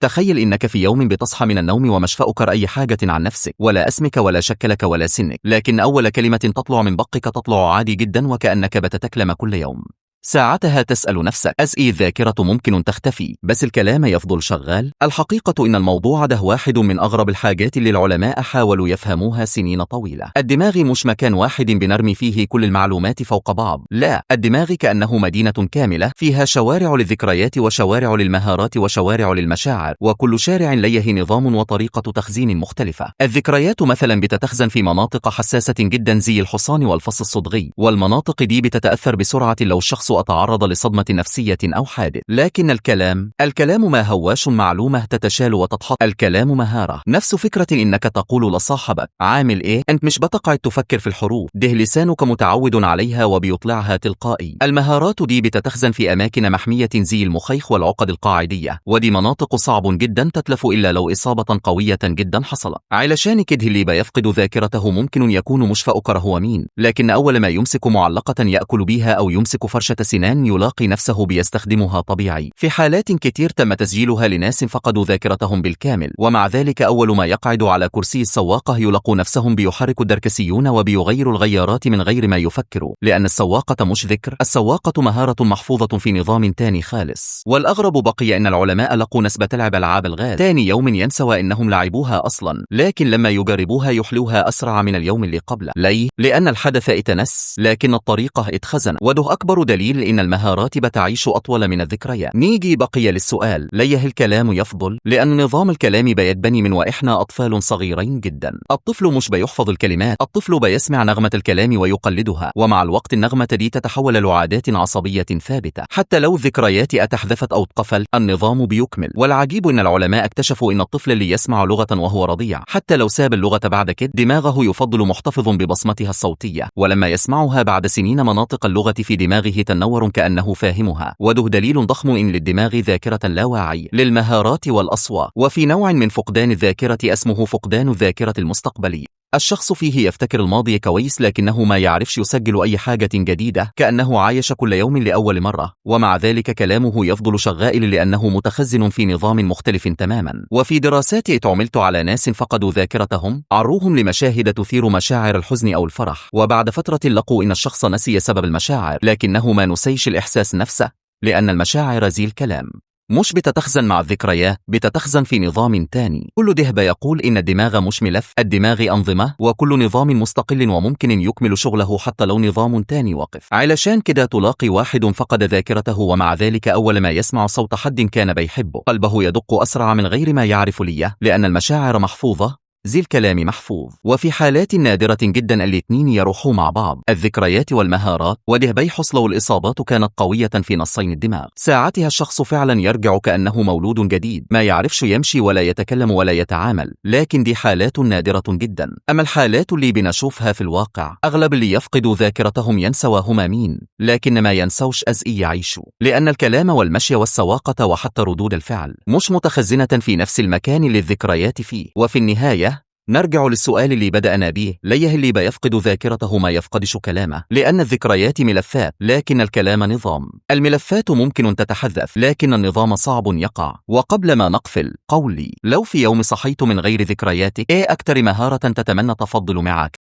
تخيل إنك في يوم بتصحى من النوم ومش فاكر أي حاجة عن نفسك، ولا اسمك ولا شكلك ولا سنك، لكن أول كلمة تطلع من بقك تطلع عادي جدا وكأنك بتتكلم كل يوم. ساعتها تسأل نفسك، أزئي الذاكرة ممكن تختفي بس الكلام يفضل شغال؟ الحقيقة إن الموضوع ده واحد من أغرب الحاجات اللي العلماء حاولوا يفهموها سنين طويلة. الدماغ مش مكان واحد بنرمي فيه كل المعلومات فوق بعض، لا، الدماغ كأنه مدينة كاملة فيها شوارع للذكريات وشوارع للمهارات وشوارع للمشاعر، وكل شارع ليه نظام وطريقة تخزين مختلفة. الذكريات مثلا بتتخزن في مناطق حساسة جدا زي الحصان والفص الصدغي، والمناطق دي بتتأثر بسرعة لو الشخص أتعرض لصدمة نفسية أو حادث. لكن الكلام ما هواش معلومة تتشال وتتحط، الكلام مهارة. نفس فكرة إنك تقول لصاحبك عامل إيه، أنت مش بتقعد تفكر في الحروف، ده لسانك متعود عليها وبيطلعها تلقائي. المهارات دي بتتخزن في أماكن محمية زي المخيخ والعقد القاعدية، ودي مناطق صعب جدا تتلف إلا لو إصابة قوية جدا حصلت. علشان كده اللي بيفقد ذاكرته ممكن يكون مش فاكر هو مين، لكن أول ما يمسك معلقة يأكل بيها أو يمسك فرشة سنان يلاقي نفسه بيستخدمها طبيعي. في حالات كتير تم تسجيلها لناس فقدوا ذاكرتهم بالكامل، ومع ذلك أول ما يقعد على كرسي السواقة يلقوا نفسهم بيحركوا الدركسيون وبيغيروا الغيارات من غير ما يفكروا، لأن السواقة مش ذكر، السواقة مهارة محفوظة في نظام تاني خالص. والأغرب بقي أن العلماء لقوا ناس بتلعب ألعاب الغاز تاني يوم ينسوا إنهم لعبوها أصلا، لكن لما يجربوها يحلوها أسرع من اليوم اللي قبله. ليه؟ لأن الحدث اتنس لكن الطريقة اتخزن، وده أكبر دليل إن المهارات بتعيش أطول من الذكريات. نيجي بقي للسؤال، ليه الكلام يفضل؟ لأن نظام الكلام بيتبني من وإحنا أطفال صغيرين جدا. الطفل مش بيحفظ الكلمات، الطفل بيسمع نغمة الكلام ويقلدها، ومع الوقت النغمة دي تتحول لعادات عصبية ثابتة. حتى لو الذكريات اتحذفت أو اتقفل، النظام بيكمل. والعجيب إن العلماء اكتشفوا إن الطفل اللي يسمع لغة وهو رضيع، حتى لو ساب اللغة بعد كده، دماغه يفضل محتفظ ببصمتها الصوتية، ولما يسمعها بعد سنين مناطق اللغة في دماغه تنور كأنه فاهمها. وده دليل ضخم إن للدماغ ذاكرة لا واعية للمهارات والأصوات. وفي نوع من فقدان الذاكرة اسمه فقدان الذاكرة المستقبلي. الشخص فيه يفتكر الماضي كويس لكنه ما يعرفش يسجل أي حاجة جديدة، كأنه عايش كل يوم لأول مرة، ومع ذلك كلامه يفضل شغال لأنه متخزن في نظام مختلف تماما. وفي دراسات اتعملت على ناس فقدوا ذاكرتهم، عروهم لمشاهد تثير مشاعر الحزن أو الفرح، وبعد فترة لقوا إن الشخص نسي سبب المشاعر لكنه ما نسيش الإحساس نفسه، لأن المشاعر زي الكلام مش بتتخزن مع الذكريات، بتتخزن في نظام تاني. كل ده بيقول إن الدماغ مش ملف، الدماغ أنظمة، وكل نظام مستقل وممكن يكمل شغله حتى لو نظام تاني وقف. علشان كده تلاقي واحد فقد ذاكرته ومع ذلك أول ما يسمع صوت حد كان بيحبه قلبه يدق أسرع من غير ما يعرف ليه، لأن المشاعر محفوظة زي الكلام محفوظ. وفي حالات نادرة جدا الاثنين يروحوا مع بعض، الذكريات والمهارات، وده بيحصل لو الإصابات كانت قوية في نصين الدماغ. ساعتها الشخص فعلا يرجع كأنه مولود جديد، ما يعرفش يمشي ولا يتكلم ولا يتعامل، لكن دي حالات نادرة جدا. أما الحالات اللي بنشوفها في الواقع، أغلب اللي يفقدوا ذاكرتهم ينسوا هما مين، لكن ما ينسوش أزئي يعيشوا، لأن الكلام والمشي والسواقة وحتى ردود الفعل مش متخزنة في نفس المكان اللي الذكريات فيه. وفي النهاية نرجع للسؤال اللي بدأنا به، ليه اللي بيفقد ذاكرته ما يفقدش كلامه؟ لأن الذكريات ملفات لكن الكلام نظام. الملفات ممكن تتحذف لكن النظام صعب يقع. وقبل ما نقفل، قولي لو في يوم صحيت من غير ذكرياتك، ايه أكتر مهارة تتمنى تفضل معك؟